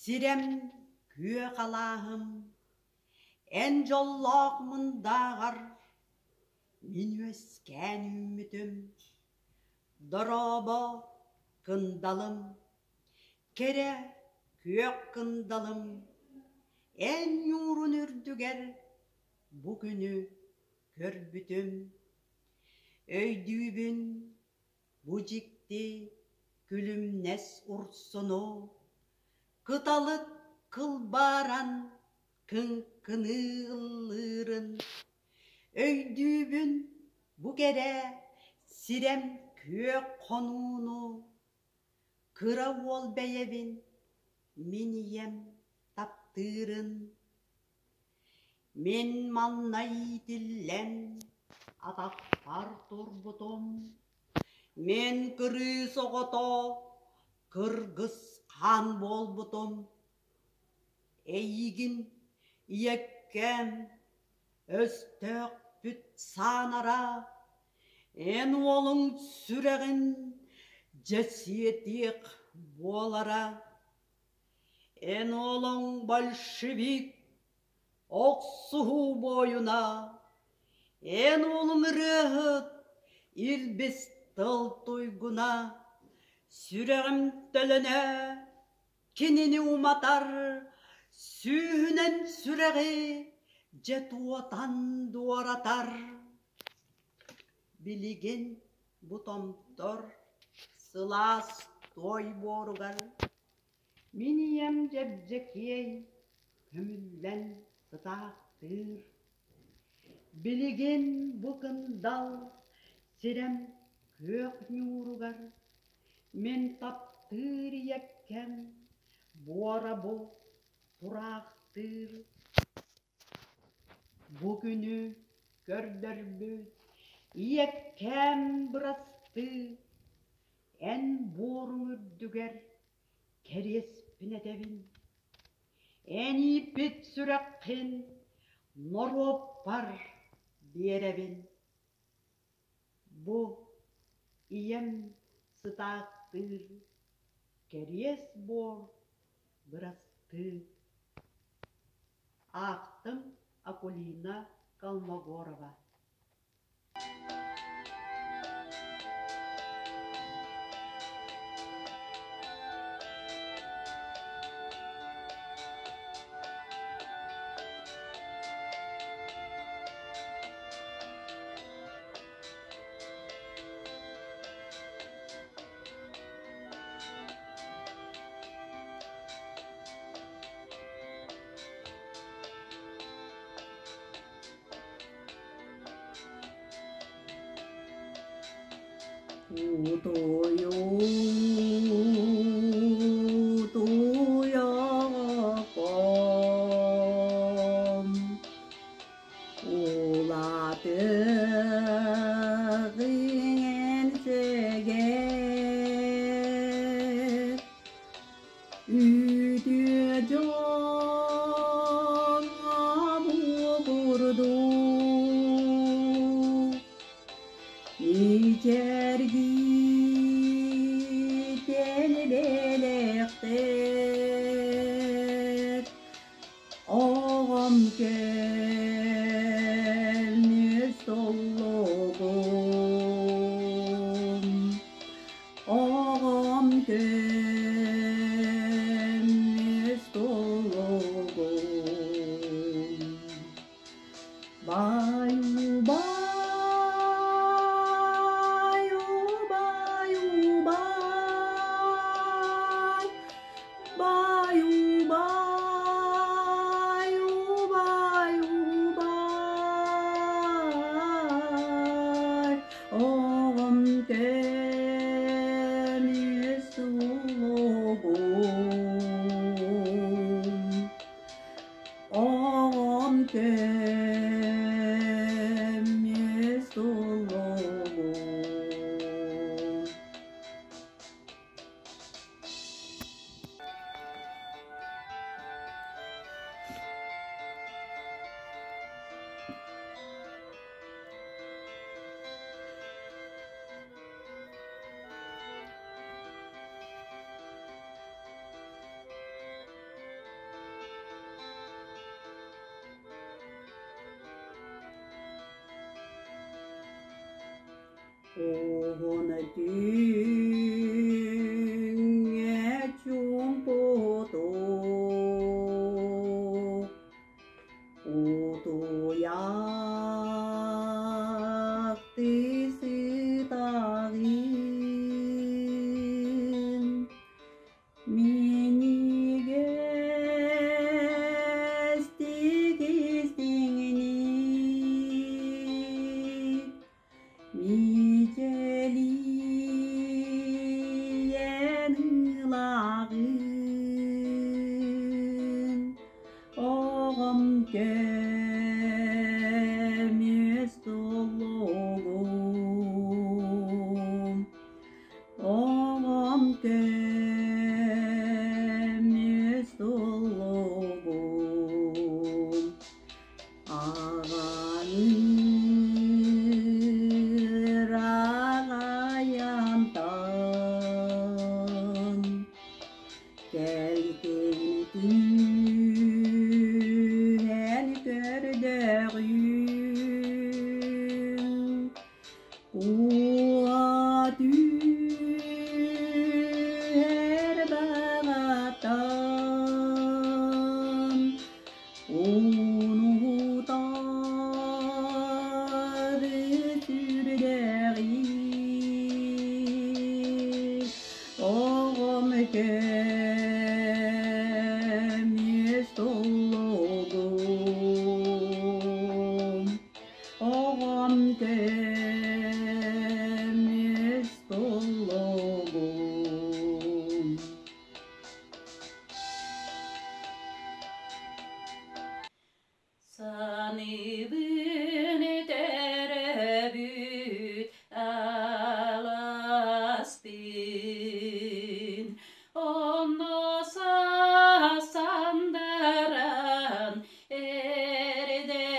Сирэм күөх алааһым, эн дьоллоох мындааҕар мин үөскээн үүммүтүм. Дорообо, кындалым, кэрэ күөх кындалым, эн ньуурун үрдүгэр бу күнү көрбүтүм. Өйдүүбүн бу дьикти күлүмнэс урсуну, кыталык кылбааран кыҥкыныы ыллыырын. Өйдүүбүн бу кэрэ сирэм күөх хонууну, кыра уол бэйэбин мин ийэм таптыырын. Мин манна иитиллэн атахпар турбутум, мин кырыыс оҕото кыргыс хаан буолбутум. Эйигин ийэккэм өстөөхпүт саанара, эн уолуҥ сүрэҕин дьэ сиэтиэх буолара. Эн уолуҥ большевик, охсуһуу буойуна, эн уолуҥ ырыаһыт, илбис тыл туйгуна, сүрэҕим төлөнө кинини уматар, сүүһүнэн сүрэҕи дьэ туотан дуоратар. Билигин бу томтор сылаас туой буоругар Мин ийэм дьэбдьэкиэй көмүллэн сытаахтыыр. Билигин бу кындал сирэм күөх ньууругар мин таптыыр ийэккэм буора бу тураахтыыр. Бу күнү көрдөрбүт ийэккэм бырастыы, эн буоруҥ үрдүгэр кэриэспин этэбин. Эн ииппит сүрэххин норуоппар биэрэбин. Бу ийэм сытаахтыыр кэриэс буор бырастыы. Аахтым Акулина Колмогорова. Утуйуутуйаҕом Улаатыаҕыҥ эн сэгээр Үтүө дьоҥҥо бугурдуу Ичэргиитэн бэлэхтэр Оҕом көмүс толлугум Оҕом көмүс толлугум. Уһун түүҥҥэ чуумпутук Утуйаахтыы сытаҕын Минньигэстик истиҥник Мичэлийэн ылаҕын, оҕом көмүс туллугум, оҕом көмүс туллугум. Аҕаныыр аҕайантан кэлтин түһэн көрдөҕүм Уа түһэр баҕатан Ууну утары сүрдэҕин Оҕом көмүс туллугум Оҕом көмүс туллугум. Саныыбын төрөөбүт алааспын, онно саасандаран эрдэҕэ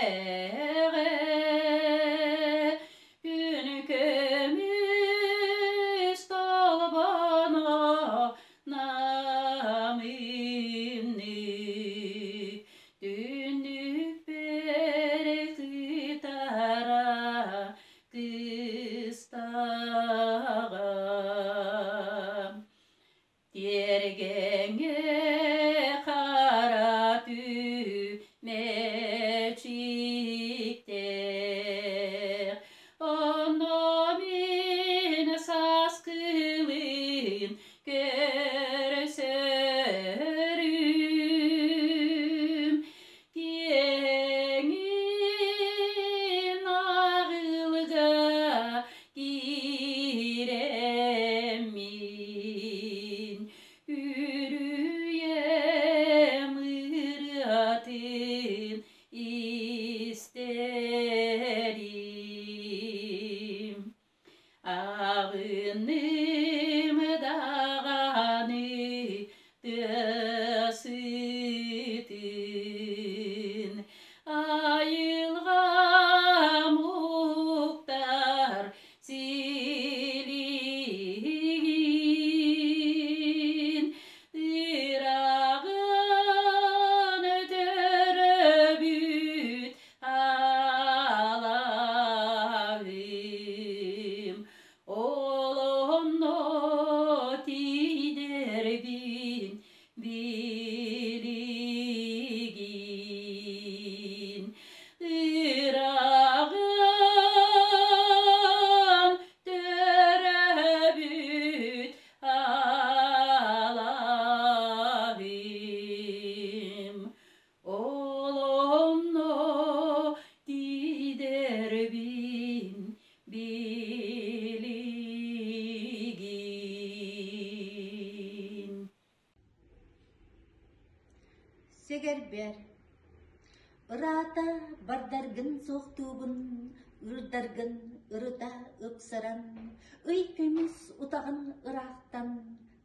күн көмүс толбоно намыыннык түннүкпэр кытара кыстаҕа. Тиэргэҥҥэ хара түмэчиктээх, онно мин сааскылыын көрсөрүм. Киэҥин аҕылга киирэммин, үрүйэм ырыатын истэрим. Аҕыным даҕаны тыа сытын, айылҕам уктар силигин, ыраҕын төрөбүт Алаһым, ол онно тиийдэрбин билигин. Ыраҕын төрөөбүт алаһым, Ол онно тиийдэрбин билигин. Сэгэрбэр Ыраата бардаргын суохтуубун, ырдаргын ырыта ыпсаран, ый көмүс утаҕын ыраахтан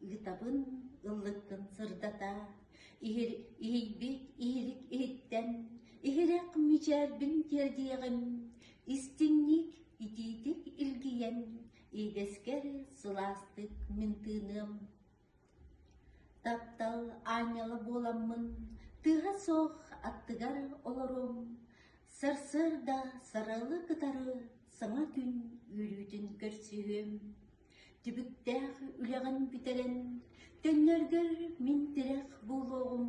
ыытабын ыллыккын сырдата Иһийбит иһилик иһиттэн, иһирэх мичээрбин тиэрдиэҕим, истиҥник, итиитик илгийэн, иэдэскэр сылаастык мин тыыныам. Таптал аанньала буоламмын, тыаһа суох аттыгар олоруом, сарсыарда сарыалы кытары Саҥа күн үөрүүтүн көрсүһүөм, Түбүктээх үлэҕин бүтэрэн, Төннөргөр мин тирэх буолуоҕум.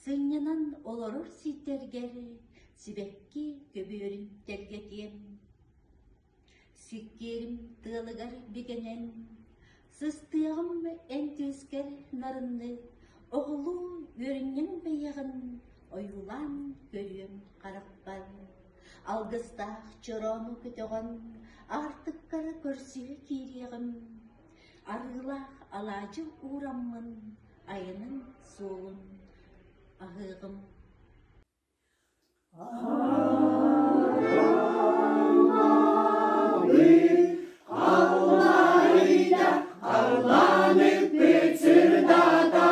Сынньанан олорор сирдэргэр Сибэкки көбүөрүн тэлгэтиэм. Сиккиэрим тыалыгар бигэнэн, Сыстыаҕым эн түөскэр нарыннык, Оҕолуу үөрүнньэҥ бэйэҕин Ойуулаан көрүөм харахпар. Алгыстаах чороону көтөҕөн, Аартыккара көрсүһэ киириэҕим. Арыылаах алаадьы уураммын, Айаным суолун аһыаҕым. Алларыйда, халлаан сырдаата,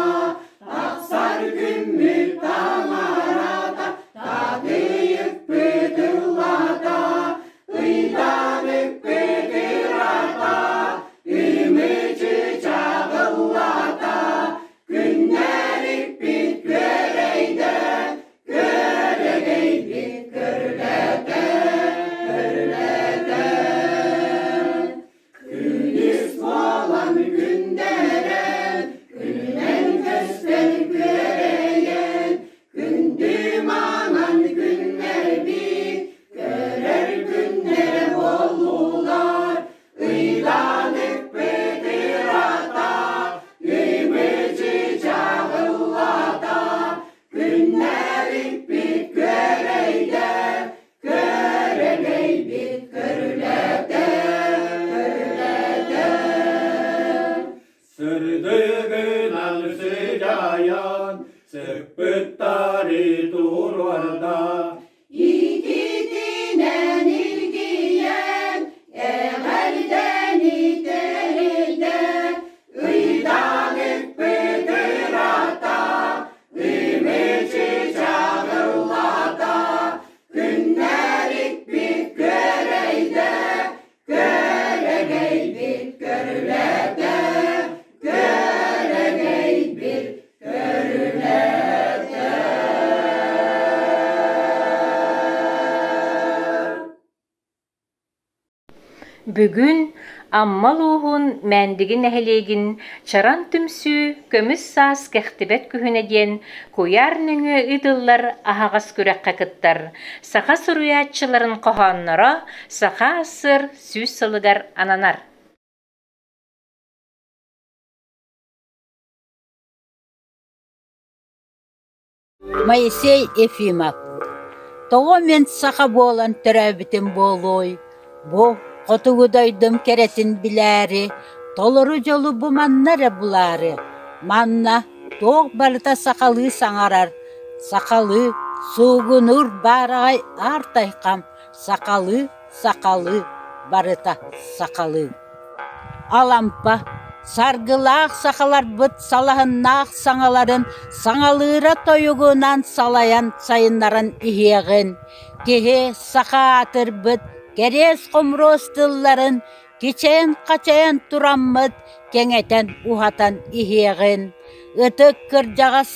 тахсар күммүт таҥарата, татыйыкпыт ыллаата, ыйданыппыт ыраата, үмүчү чаҕыллаата, күннэриппит күөрэйдэ, күөрэгэйбит көрүлэтэ, көрүлэтэ. Күнүс буолан күндэрэн, күнүнэн көстөн күөрэйэн, күндү маанан күннэрбит, көрөр күннэрэ буоллулар, ыйдаан ыппыт ырата, үмүчү чаҕыллата, күннэриппит күөрэйдэ, Күөрэгэйбит көрүлэтэ, көрүлэтэ. Сырдыгынан сыдьаайан, сыппыттары туруорда. Ититинэн илгийэн, эҕэрдэни тэрийдэ, ыйдаан ыппыт ырата, ымычы чаҕыллата, Күннэрикпит күөрэйдэ, күөрэгэйбит көрүлэтэ, күөрэгэйбит көрүлэтэ. Бүгүн Амма улууһун Мээндиги нэһилиэгин Чаран түмсүү «Көмүс саас кэхтибэт күһүнэ» диэн куйаар нөҥүө ыытыллар аһаҕас күрэххэ кыттар саха суруйааччыларын хоһоонноро Саха АССР 100 сылыгар ананар. Моисей Ефимов Тоҕо мин саха буолан төрөөбүтүм буолуой? Бу хотугу дойдум кэрэтин билээри, толору дьолу бу манна эрэ булаары. Манна туох барыта сахалыы саҥарар, сахалыы суугунуур баараҕай аар тайҕам, сахалыы, сахалыы, барыта сахалыы. Алампа, саргылаах сахаларбыт салаһыннаах саҥаларын саҥалыыра тойугунан салайан сайыннаран иһиэҕин, киһи саха аатырбыт кэриэс-хомуруос тылларын кичэйэн-хачайан тураммыт кэҥэтэн уһатан иһиэҕин, ытык кырдьаҕас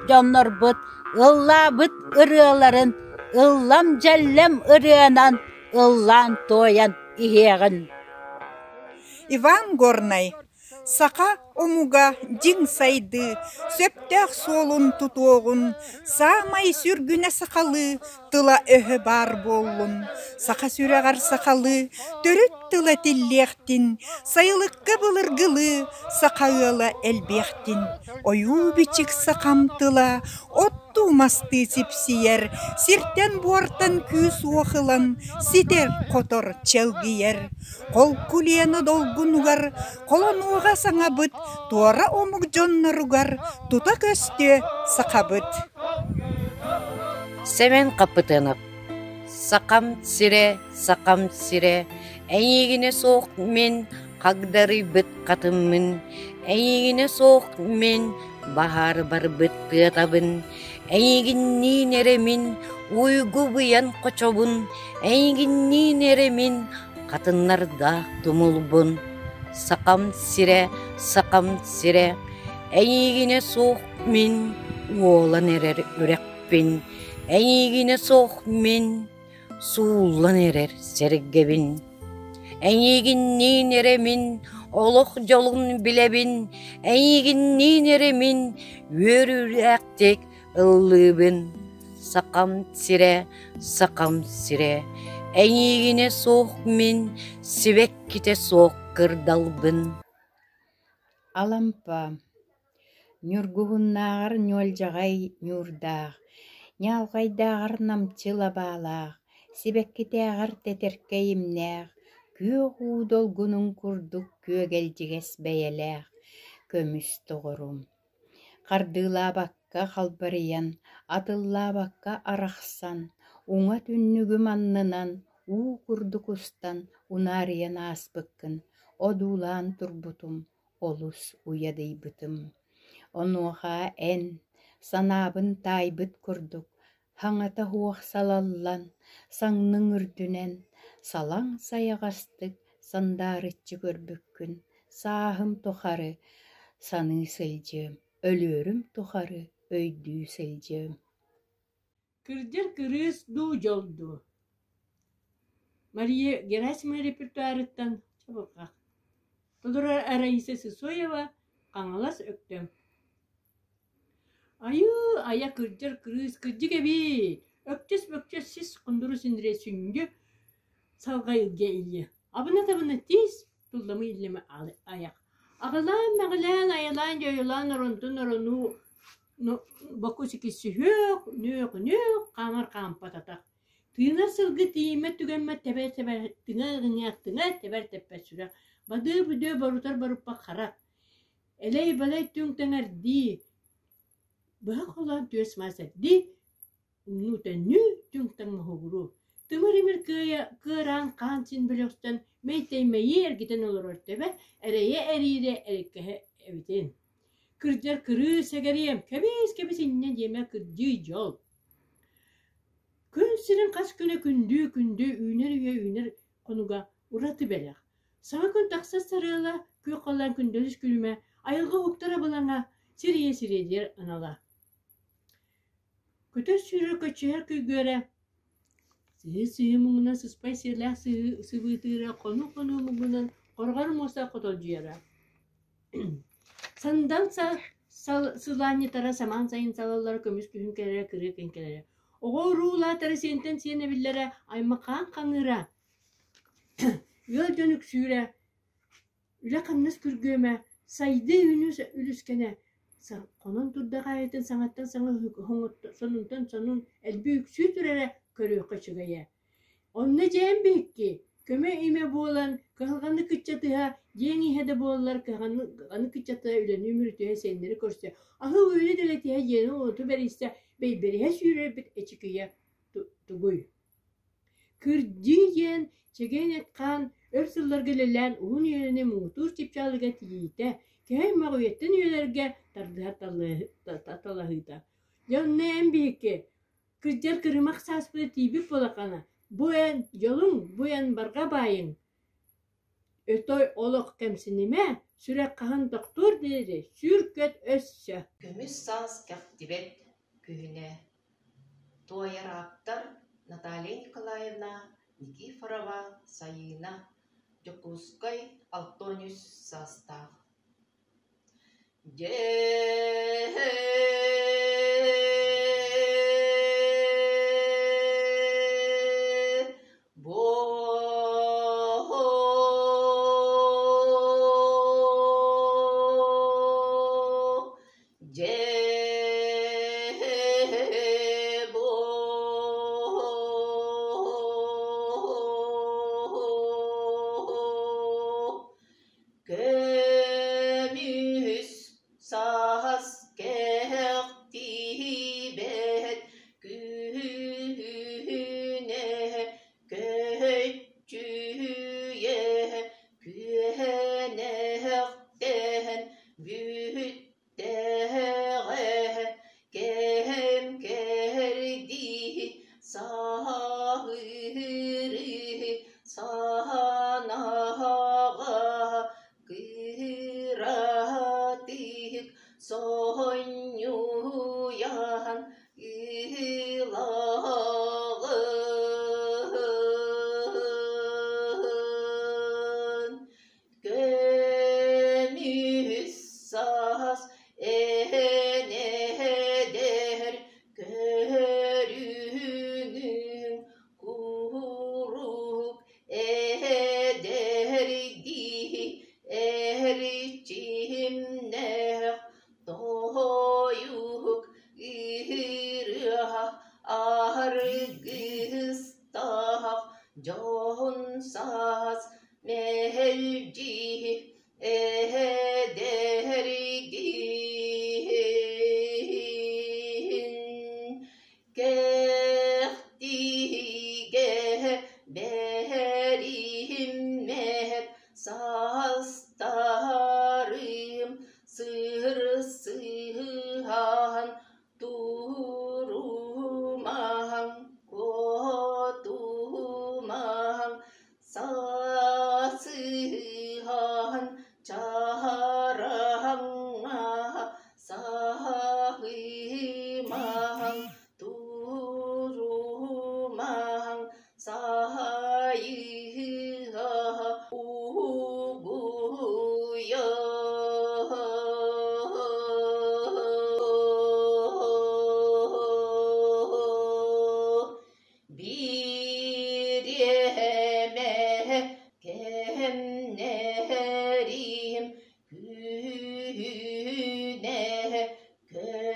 дьоннорбут ыллаабыт ырыаларын ыллам-дьэллэм ырыанан ыллаан-туойан иһиэҕин. Иван Горнай саха омуга дьиҥ сайдыы сөптөөх суолун тутуоҕун, саамай сүргүнэ сахалыы тыла-өһө баар буоллун, саха сүрэҕэр сахалыы төрүт тыла этиллиэхтин, сайылыкка былыргылыы саха ыала элбиэхтин, ойуу-бичик сахам тыла оттуу-мастыы сипсийэр, сиртэн-буортан күүс-уох ылан ситэр-хотор чэлгийэр. Холку Лена долгунугар холонуоҕа саҥабыт, туора омук дьонноругар тута көстүө сахабыт. Сэмэн Хапытыанап Сахам сирэ, сахам сирэ, эйигинэ суох мин хагдарыйбыт хатыммын, эйигинэ суох мин баһаар барбыт тыатабын, эйигинниин эрэ мин уйгу быйан хочобун, эйигинниин эрэ мин хатыннардаах тумулбун, сахам сирэ, сахам сирэ, эйигинэ суох мин уолан эрэр үрэхпин, эйигинэ суох мин. сууллан эрэр сэргэбин. Эйигинниин эрэ мин олох дьолун билэбин, эйигинниин эрэ мин үөрүүлээхтик ыллыыбын. Сахам сирэ, сахам сирэ, эйигинэ суох мин сибэккитэ суох кырдалбын. Алампа Ньургуһуннааҕар ньуолдьаҕай ньуурдаах, ньаалҕайдааҕар намчы лабаалаах, сибэккитээҕэр тэтэркэй имнээх, күөх уу долгунун курдук күөгэлдьигэс бэйэлээх көмүс доҕорум. Хардыылаабакка халбарыйан, атыллаабакка арахсан, уҥа түннүгүм аннынан уу курдук устан унаарыйан ааспыккын одуулаан турбутум, олус уйадыйбытым. Онуоха эн, санаабын таайбыт курдук, хаҥата суох салаллан, саҥныҥ үрдүнэн, салаҥ сайаҕастык сандаарыччы көрбүккүн сааһым тухары саныы сылдьыам, өлүөрүм тухары өйдүү сылдьыам. Кырдьар кырыыс дуу, дьол дуу Мария Герасимова репертуарыттан чабырҕах. Толорор Раиса Сысоева, Хаҥалас Өктөм. Айыы, айа кырдьар кырыыс кырдьык эбит! Өктөс-бөктөс сис кундуру синдире сүнньү салҕай илгэ илиэ. Абына-табына тиис, тулламы иллэмэ айах. Аҕылаан-мэҕилээн, айалаан-дьойулаан оронтон оронуу бокусикиссүһүөх, нүөх-нүөх, хаамар хаампататах. Тыынар сылгы тиийиммэт түгэммэт тэбэр-тэбэр тыҥа-ыҥыах тыҥа тэбэр-тэппэт сүрэх, бадыы-бүдүө борутар-боруппат харах, элэй-балай түҥ тэҥэрдии, быһа холоон түөс маас эрдии, умнуу-төннүү түҥ-таҥ моһугуруу, тымыр-имир кыайа кыараан хаан син бөлөхтөн мэйтэй-мэйии эргитэн олорор төбө эрэйэ эриирэ эрэккэһэ эбитин. Кырдьар кырыы сэгэриэм, кэбис-кэбис инньэ диэмэ кырдьыы дьол. Күн сирин хас күнэ күндүү-күндү үүнэр үйэ үүнэр хонуга ураты бэлэх. Саҥа күн тахсар сарыала, күөх халлаан күндэлис күлүмэ, айылҕа уһуктара былаҥа, сир ийэ сириэдийэр анала. Көтөр-сүүрэр көччүйэр күйгүөрэ, сыһыы-сыһыы муҥунан сыспай сиэллээх сыбыытыыра, хонуу-хонуу муҥунан хорҕор муоста хотолдьуйара. Сандал сылаанньытара самаан сайын салаллара көмүс күһүн кэлэрэ кырыы күн кэлэрэ. Оҕо-уруу улаатара сиэнтэн сиэн эбиллэрэ, аймахаан хаҥыыра, ыал дьон үксүүрэ, үлэ-хамнас күргүөмэ, сайдыы үүнүү үлүскэнэ, хонон турдах аайытын саҥаттан саҥа сонунтан сонун элбии үксүү турара көрүөххэ үчүгэйэ. Онно дьээм биһикки, көмө-имэ буолан, кыһалҕаны кыччатыһа, дьиэҥ иһэ да буоллар кыһалҕаны кыччатыһа үлэни үмүрүтүһэ сиэннэри көрсө, аһыы-үөлү дэлэтиһэ дьиэни-уоту бэрийсэ, бэйбэриһэ сүүрэрбит эчикийэ тугуй? Кырдьыы диэн чэгиэн эт-хаан өр сылларга үлэлээн уһун үйэни муҥутуур чыпчаалыга тиийиитэ, киһи аймах үйэттэн үйэлэргэ тардыһар талаһыыта. Дьэ онно эн биһикки Кырдьар кырымах сааспыта тиийбит буолаххына, бу эн дьолуҥ, бу эн барҕа баайыҥ. Өтой олох кэмсинимэ, сүрэх хаһан тохтуур диэри сүүр-көт өссө. Көмүс саас кэхтибэт күһүнэ Туойар ааптар Наталья Николаевна Никифорова Сайыына Дьокуускай 63 саастаах Дьэ Көмүс саас кэхтибэт күһүнэ көччүйэ күөнэхтээн бүттэҕэ.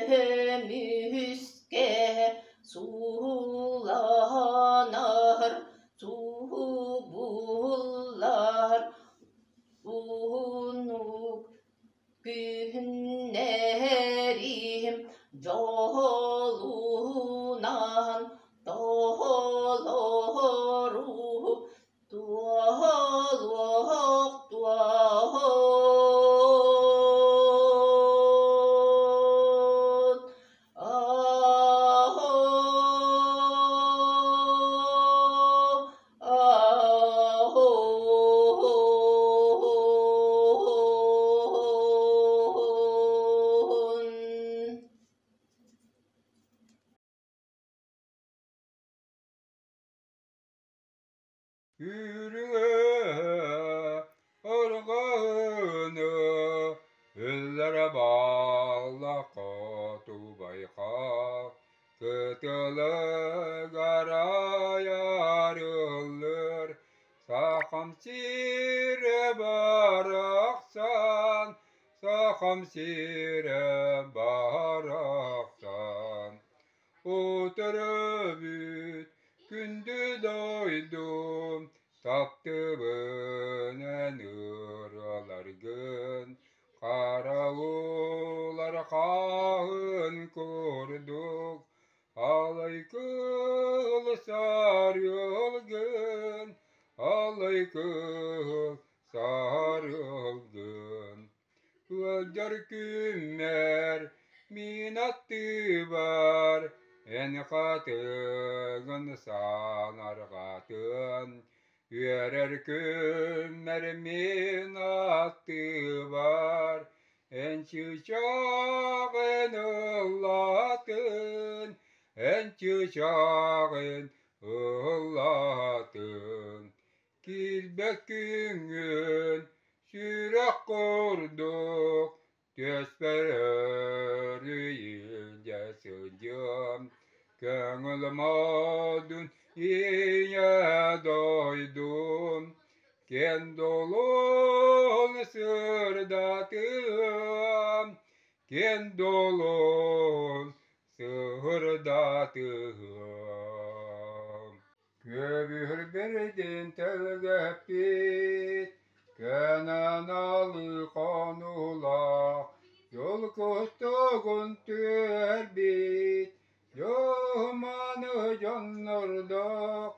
Көмүскэ сууланар, субуллар уһуннук күннэрим дьолунан толору туолуох туоһун. Үрүҥэ ырҕаһыны өллөрө баалла хотубайха кытылыгар айарыллыр Сахам сирэ барахсан, Сахам сирэ барахсан. Утарыбыт күндү дойдум, таптыбын эн ыраларгын, Харалуулар хааһын курдук, алай кыыл сарыалгын, алай кыыл сарыалгын. Ыалдьар күммэр мин аттыбар эн хатыҥын санарҕатын, үөрэр күммэр мин аттыбар эн чыычааҕын ыллаатын, эн чыычааҕын ыллаатын. Киирбэт күҥҥүн сүрэх курдук түөспэр өрүйүлдьэ сылдьыам, көҥүл модун ийэ дойдум, киэн долун сырдатыам, киэн долун сырдатыам. Көбүөр бэрдин тэлгэппит, кэнэн алы хонуулаах, дьол кустугун түһэрбит, дьоһуманы дьоннордоох,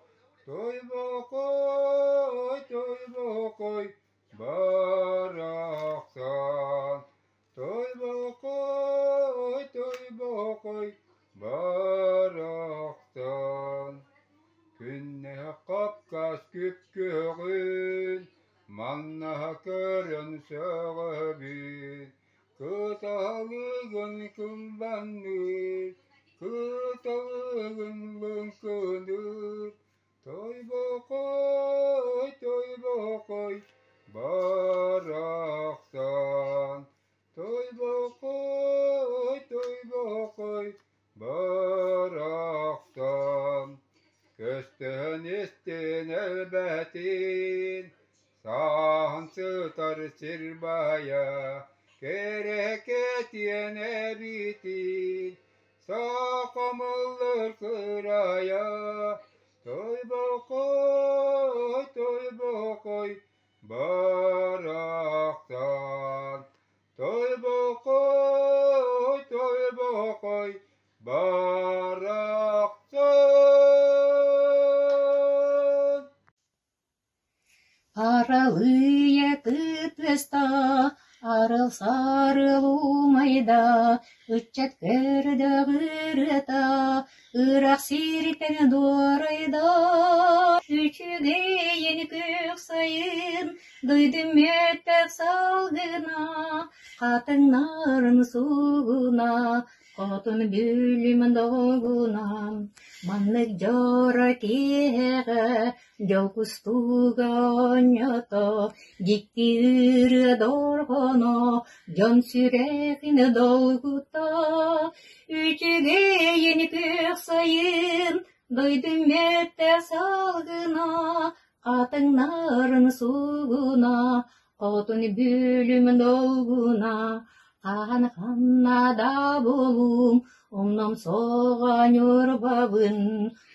Тойбохой, Тойбохой, барахсан, Тойбохой, Тойбохой, барахсан. Күннээх хапкас күп-күөҕүн, маннаһа көрөн сөҕөбүн, кыталыгын кылбанныыр, кыталыгын лыҥкыныыр, Тойбохой, Тойбохой, барахсан, Тойбохой, Тойбохой, барахсан, Көстөн истин элбэтин, сааһын сытар сир баайа, кэрэкэтиэн эбитин, Сахамыллар кырайа, Тойбохой, Тойбохой, барахсан. Тойбохой, Тойбохой, барахсан. Аралыйа кытыаста, арыл-сарыл умайда, ыччат көрдөөх ырыата, ыраах сиртэн дуорайда. Үчүгэйин күөх сайын, дойдум мөттөх салгына, хатыҥнарын суугуна, Хотун бүлүм долгуна, маннык дьоро киэһэҕэ дьол кустууга оонньото, дьикти ырыа дорҕооно дьон сүрэҕин долгута. Үчүгэйин күөх сайын, дойдум мөттө салгына, хатыҥнарын суугуна, хотун бүлүм долгуна. Хаһан ханна да буолуум, умнуом суоҕа Ньурбабын,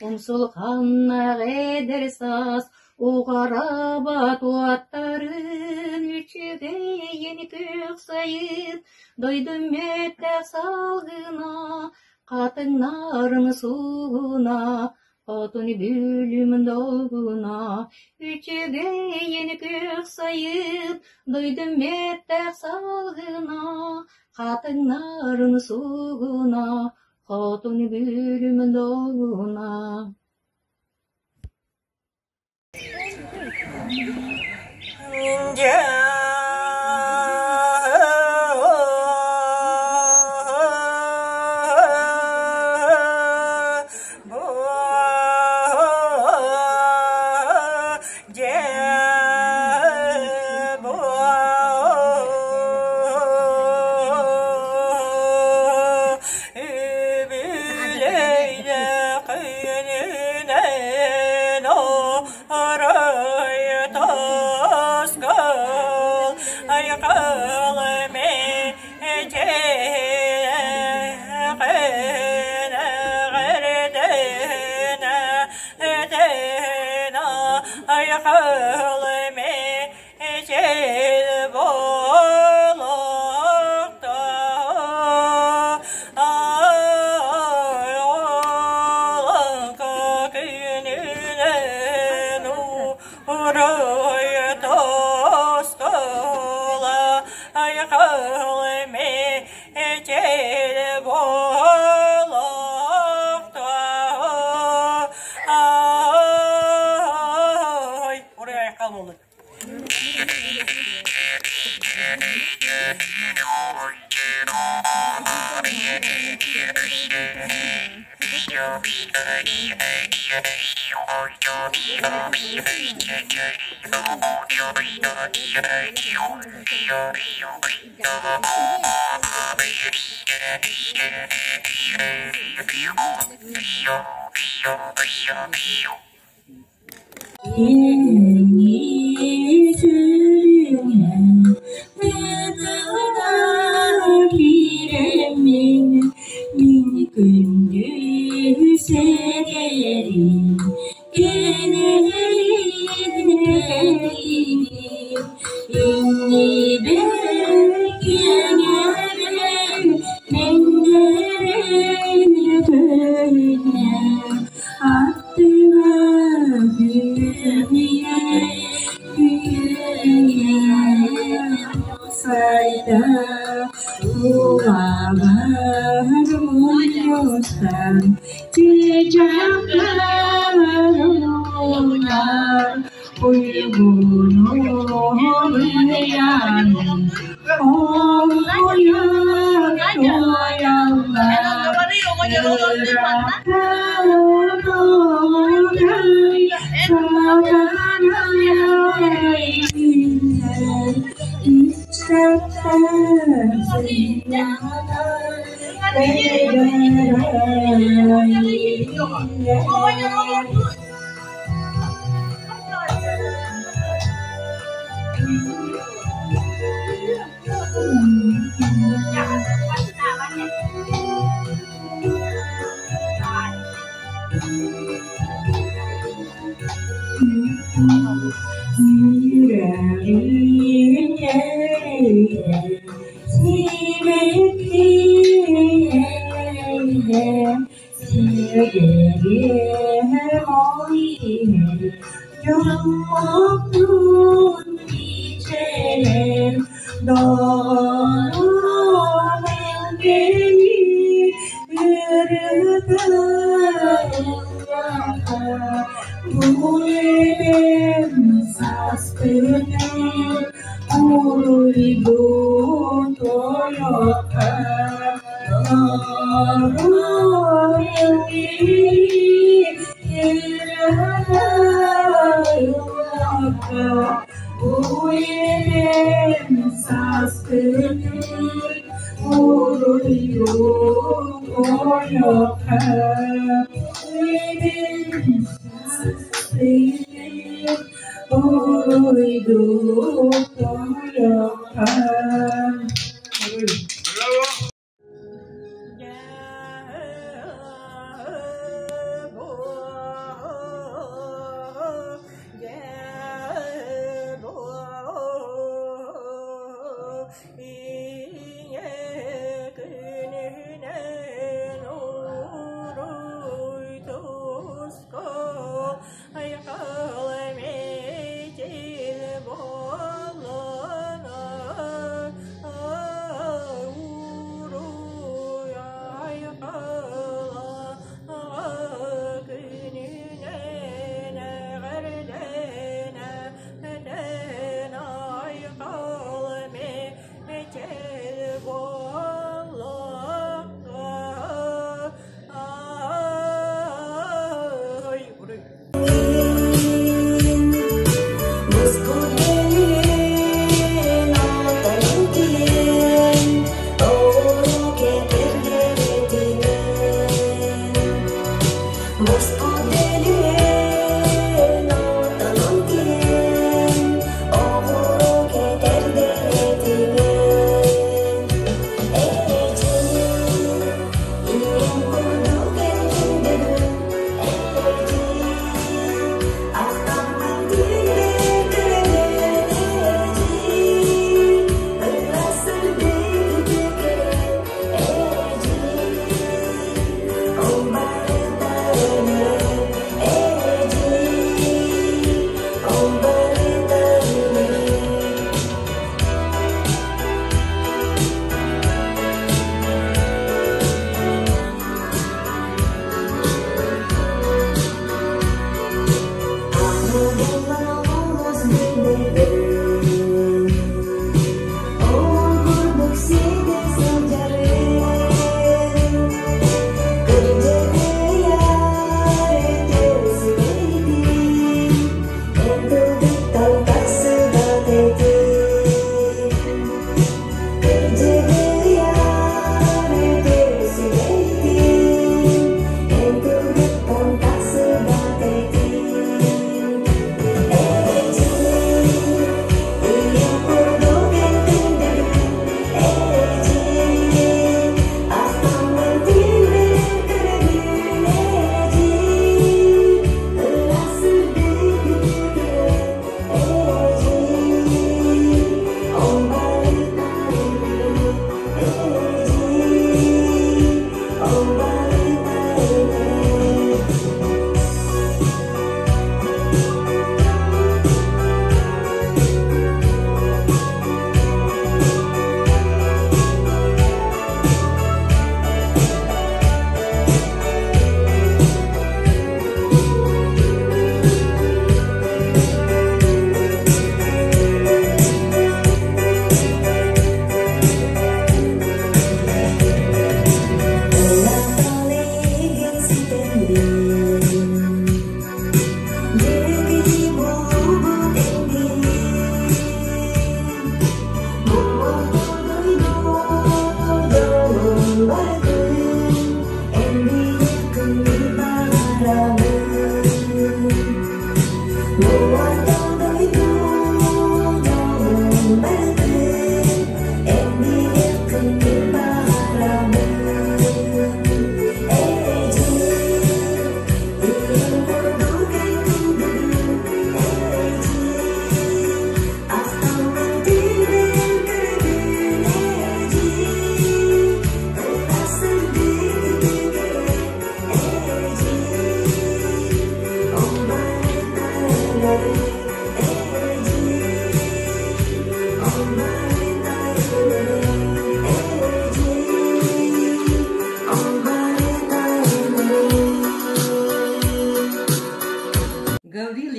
умсулҕаннаах эдэр саас уҕараабат уоттарын, үчүгэйин күөх сайын, дойдум мүөттээх салгына, хатыҥнарын суугуна, хотун бүлүм долгуна, үчүгэйин күөх сайын, дойдум мүөттээх салгына, хатыҥнарын суугуна, хотун бүлүм долгуна.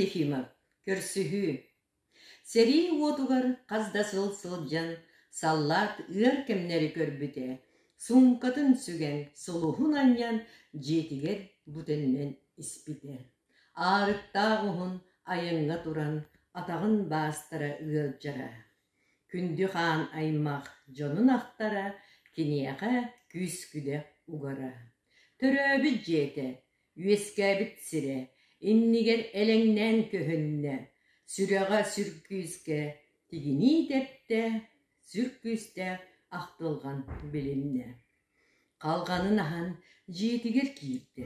Ефимов Көрсүһүү Сэрии уотугар хас да сыл сылдьан саллаат ыар кэмнэри көрбүтэ, суумкатын сүгэн, сулуһун анньан дьиэтигэр бу төннөн испитэ. Аарыктаах уһун айаҥҥа туран атаҕын баастара ыалдьара. Күндү хаан аймах дьонун ахтара, киниэхэ күүс-күдэх угара. Төрөөбүт дьиэтэ, үөскээбит сирэ иннигэр элэҥнээн көһүннэ, сүрэҕэ сүр күүскэ тигинии тэптэ, сүр күүстээх ахтылҕан билиннэ. Халҕанын аһан дьиэтигэр киирдэ,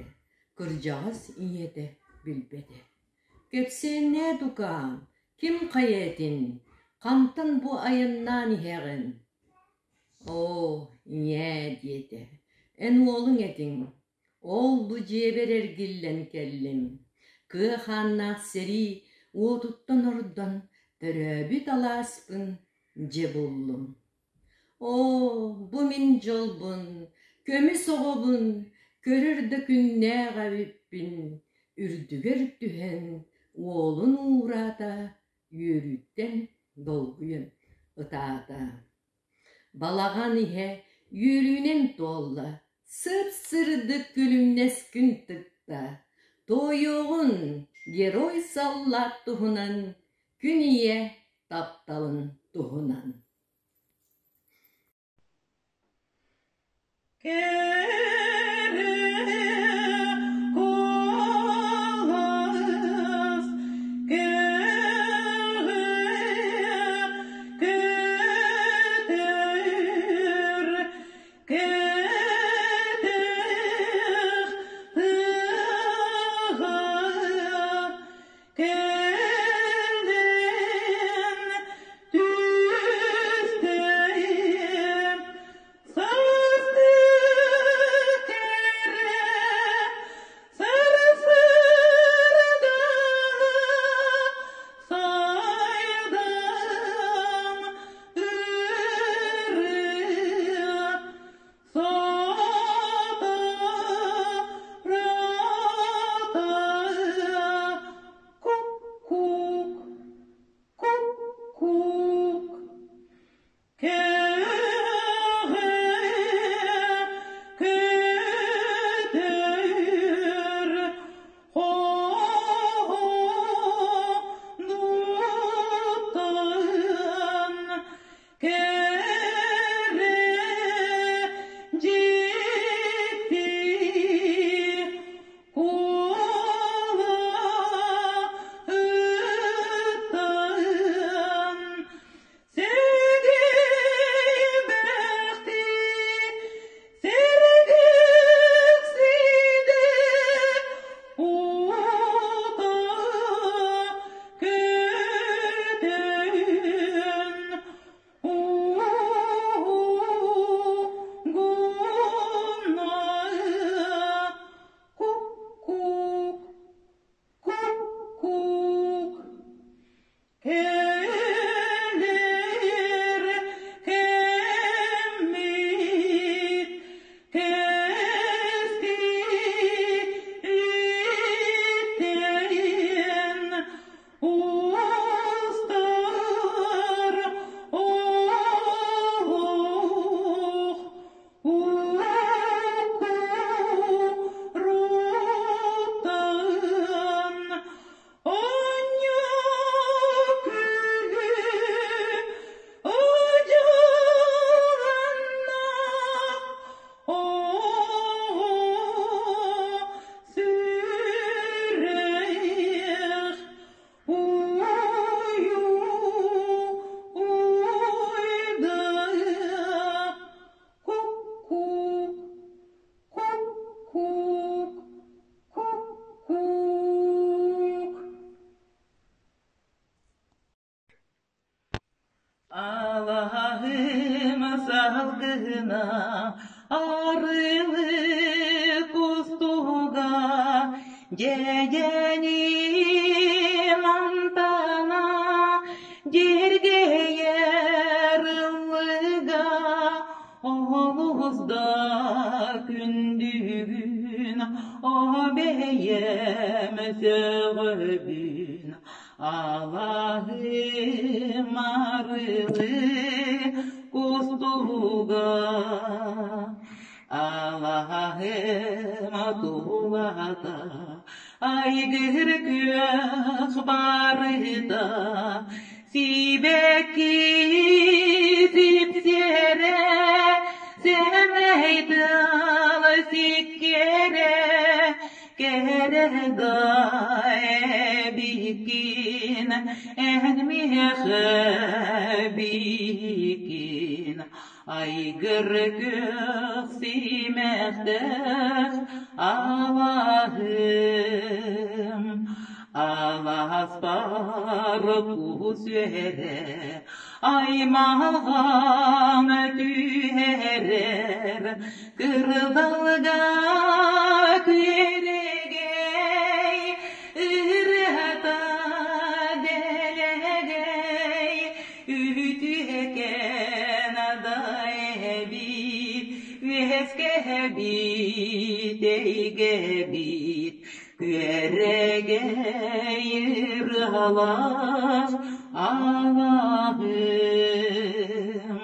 кырдьаҕас ийэтэ билбэтэ. Кэпсээннээ тукаам, ким хайа этин, хантан бу айаннаан иһэҕин? Оо, ийээ, диэтэ, эн уолуҥ этиҥ, ол бу дьиэбэр эргиллэн кэллим. Кыа хааннаах сэрии уотуттан ордон төрөөбүт алааспын дьэ буллум. Оо, бу мин дьолбун, көмүс оҕобун, көрөр да күннээх эбиппин, үрдүгэр түһэн уолун уураата, үөрүүттэн долгуйан ытаата. Балаҕан иһэ үөрүүнэн туолла, сып-сырдык күлүмнэс күн тыкта. Туойуоҕун герой саллаат туһунан, күн ийэ тапталын туһунан. Кэрэ куолас, кэҕэ көтөр, кэтэх тыаҕа Кэлэн түстэйим састыы кэрэ сарсыарда сайдам ырыа Сатарата куккук, куккук, кэҕэ көтөр хоһоонуттан Кэрэ дьикти куолаһыттан сэгийбэхти сэргэхсийдэ ута көтөн Уугуна куккук, куккук, кэлэр кэммит кэскилиттэн устар олох укуруттан оонньуу күлүү ыдьыланна оо сүрэх Уйу-уйда куккук, куккук, куккук. Алаһым салгына арылы кустуга дьэдьэним амтана дьэргэйэр ыллыга олус да күндү. Көрүүгүн, о бэйэм сөҕөбүн, алаһым арылы кустуга, алаһым тулата, айгыр күөх барыта, сибэкки сипсиэрэ, сэмэй тыл сиккиэрэ, кэрэ да эбиккин, эн миэхэ эбиккин, айгыр күөх симэхтээх алаһым, аласпар кус үөрэ, аймалҕан түһэрэр, кырдалга күөрэгэй, ырыата дэлэгэй, үтүөкэн адай эбит, үөскэбит эйгэбит, күөрэгэй ырыалаах алаһым.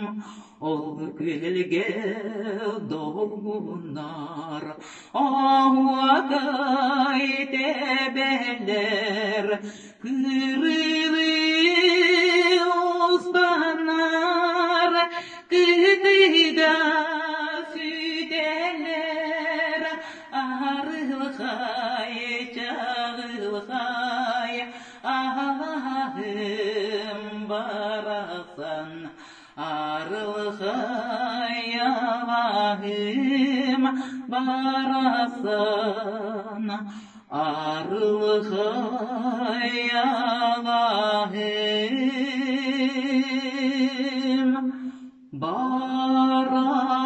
Ол күөлгэ долгуннар, оһуокай тэбэллэр, кырылыы устаннар, кытыыга сүтэллэр, арылхай, чаҕылхай, алаһым барахсан, арылхай алаһым барахсан, арылхай алаһым барахсан.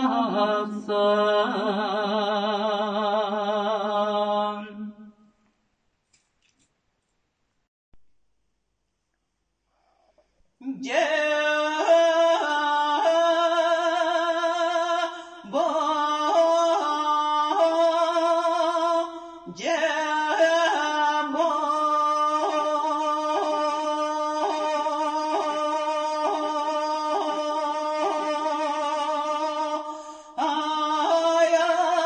Дьэ, бо, дьэ, бо. Ай-ай.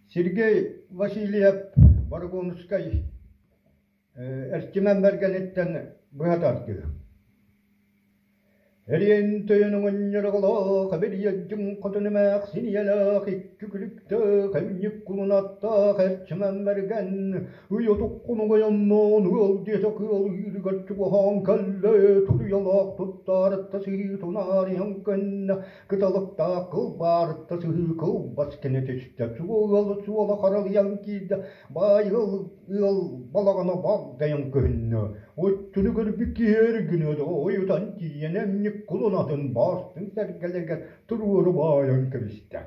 Сергей Васильев Борогонскай Эрчимэн Бэргэниттэн быһа тардыы. Эриэн тойон оҥонньороҕолоох, эбириэддьим хотун эмээхсин ийэлээх, икки күлүктээх, эмньик кулунаттаах Эрчимэн Бэргэн ый отуккун угайаннаан ыал диэтэх ыал ыырыгар чугаһаан кэллэ, туруйалаах туттаарытта сыһыы тунаарыйан кэннэ, кыталыктаах кылбаарытта сыһыы кылбас кэнэ түстэ, суол суола харалыйан киирдэ, баай ыал ыал балаҕана багдайан көһүннэ. Оччону көрбүт киһи эргинэ да ойутан тиийэн эмньик кулунатын баастын сэргэлэригэр туруору баайан кэбистэ.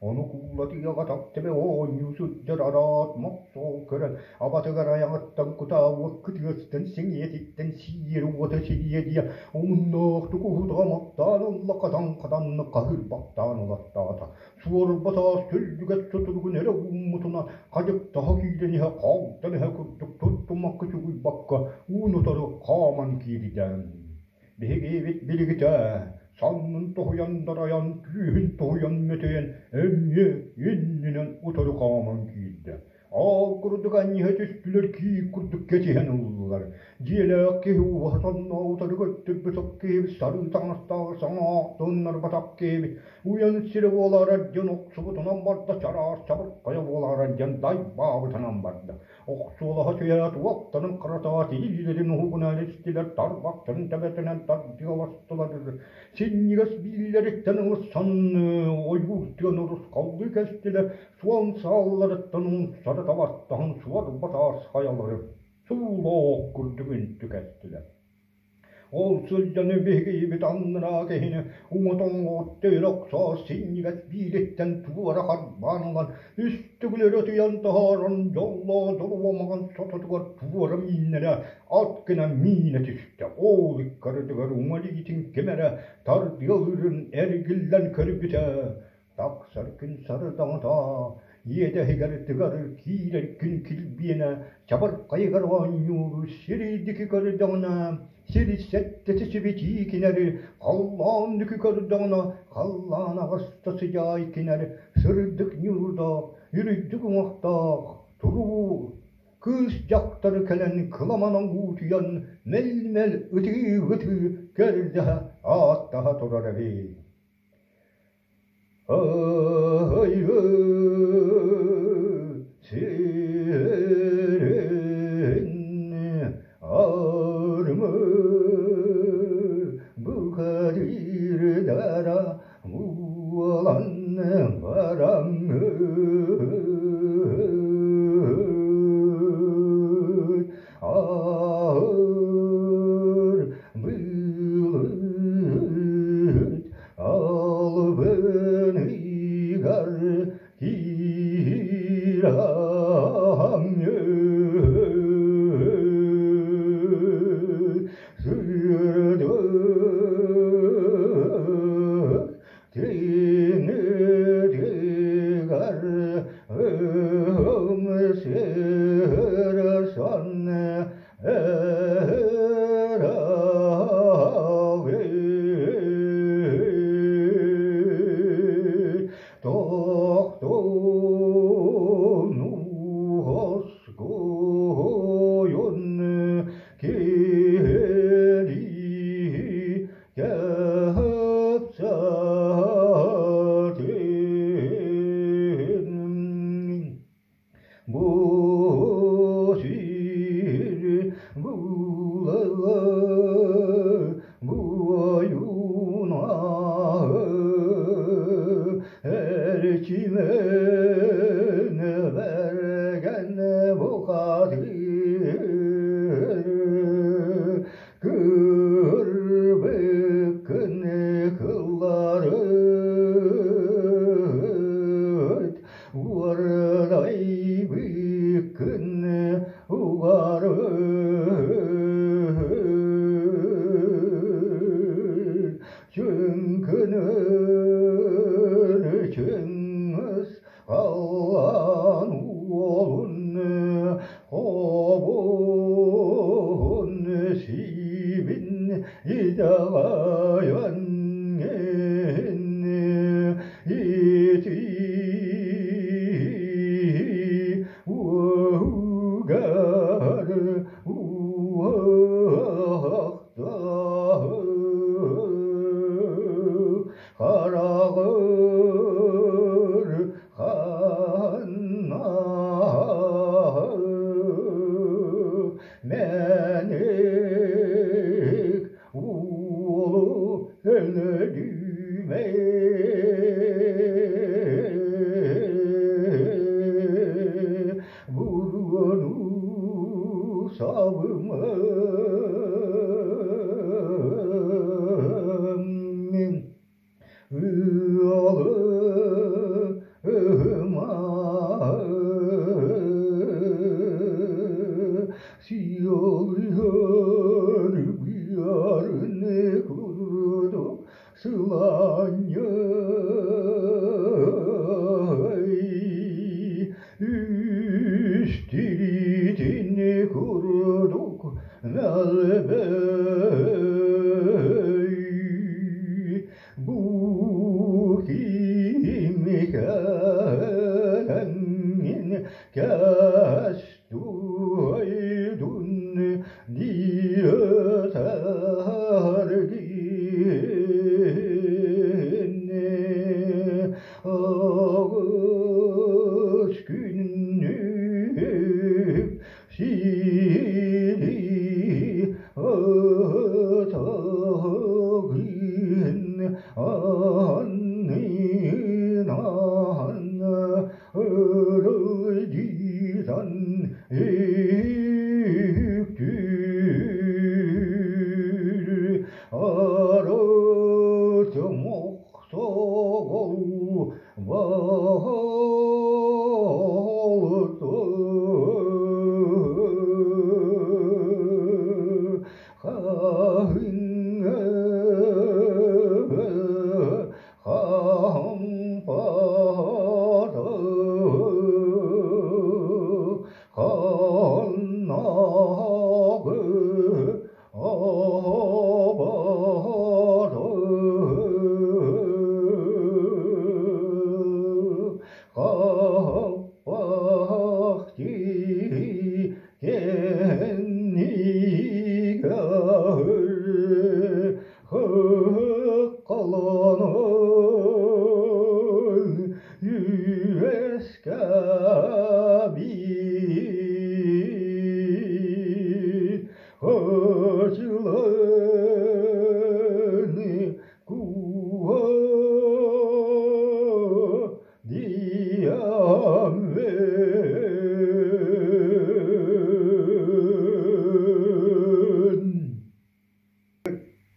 Ону куулатыйаҕа таптыбы оонньуу сылдьар араат мохсоҕол көрөн абатыгар айаҕыттан кутаабыт кытыастан сэҥийэтиттэн сиири уота сириэдийэ омуннаахтык уһутаамахтаан ылла хатан-хатаннык хаһыырбахтаан ылаттаата. Суорба таас сөллүгэс сутуругун эрэ ууммутунан хадьыктаһа киирэн иһэ халтан иһэ курдук туттуммакка чугуйбакка уун-утары хааман киирдэ. Биһигибит билигитэ саннын тоһуйан дарайан, күүһүн тоһуйан мөтөйөн эмиэ иннинэн утары хааман киирдэ. Аал курдук анньыһа түстүлэр, киик курдук кэтиһэн ыллылар. Дьиэлээх киһи уоһа сонно утары көттөрбөтөх киһибит, сарыы таҥастааҕы саҥа аахтыыннарбатах киһибит, уйан сирэ буолаарар диэн охсубутунан барда, чараас чабырҕайа буолаарар диэн дайбаабытынан барда. Охсуолаһа түһээт уоттарын харатаат илиилэрин уһугунан истилэр, тарбахтарын төбөтүнэн тардыаластылар. Синньигэс бииллэриттэн ылсан ойуур тыаны урусхаллыы кэстилэр, суон саалларыттан умсары табаттаһан суорба таас хайалары суулаах курдук үнтү кэстилэр. Ол сылдьаны биһигибит аннараа киһини уҥа тоҥоҕуттан охсоо синньигэс биилиттэн туора харбаан ылан үс төгүл өрө ытыйан таһааран дьоллоо дьолуомаҕын сототугар туора мииннэрэ ат гына миинэ түстэ. Ол иккардыгар уҥа илиитин ким эрэ тардыалыырын эргиллэн көрбүтэ Тахсар күн сардаҥата, иэдэһигэр тыгар киирэр күн килбиэнэ, чабырҕайыгар оонньуур сирийдики көрдөҕүнэ, сири сэттэтэ сибитии кинэри, халлаан дүкү көрдөҕүнэ, халлаан аҕыста сыдьаай кинэри, сырдык ньуурдаах, үрдүк уҥуохтаах, туруу кыыс дьахтары кэлэн кыламанан уутуйан мэл-мэл ытыы-ытыы көрдөһө ааттаһа турар эбит. Сирин армы бухарирдара буолан бараммыт Аар былыт албыныгар киираммыт сырдык тиҥиригэр ымсыырсан Тохтону киһи кэпсэтин Бу сири булала буойуна эрчимэн бэргэн бухатыр Кырбыккын кылларыт уордайбыккын угарыт Чүҥкүнүр Чыҥыс Халлаан уолун хобун сиибин итэҕэйэн ити Хараҕыр ханна Мэник уолу өлөрүмэ Буруону сабыма Ыалыма Сиолыһар быарыны курдук сылаанньай Үс тириитин курдук мэлбэй Бу ким кэлэҥҥин кэс туойдун диэтэргин Аҕыс күннүк сири ытыгын аннынан ырылдьытан үктүүр арыт мохсоҕол Үөскэбит Хачыланы куо диамын.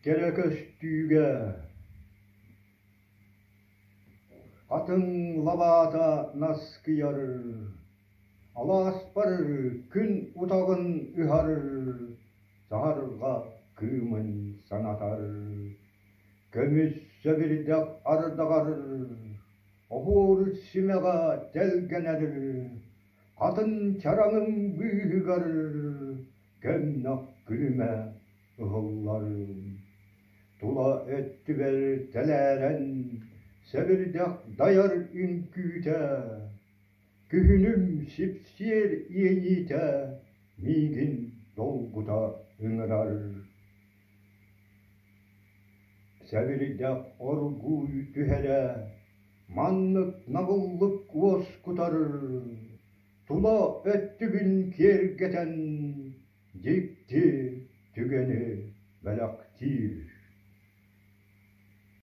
Кэрэ көстүүгэ Хатыҥ лабаата наскыйар, Алааспар күн утаҕын ыһар, Саһарҕа кыымын санатар. Көмүс сэбирдэх ардаҕар, Оһуор симэҕэ тэлгэнэр, Хатын чараҥым быыһыгар Көмнөх күлүмэ ыһыллар. Тула өттүгэр тэлээрэн, Сэбирдэх дайар үҥкүүтэ, Күһүнүм сипсиэр иэйиитэ Миигин долгута ыҥырар. Сэбирдэх оргууй түһэрэ, Маннык наҕыллык уоскутар, Тула өттүбүн киэргэтэн, Дьикти түгэни бэлэхтиир.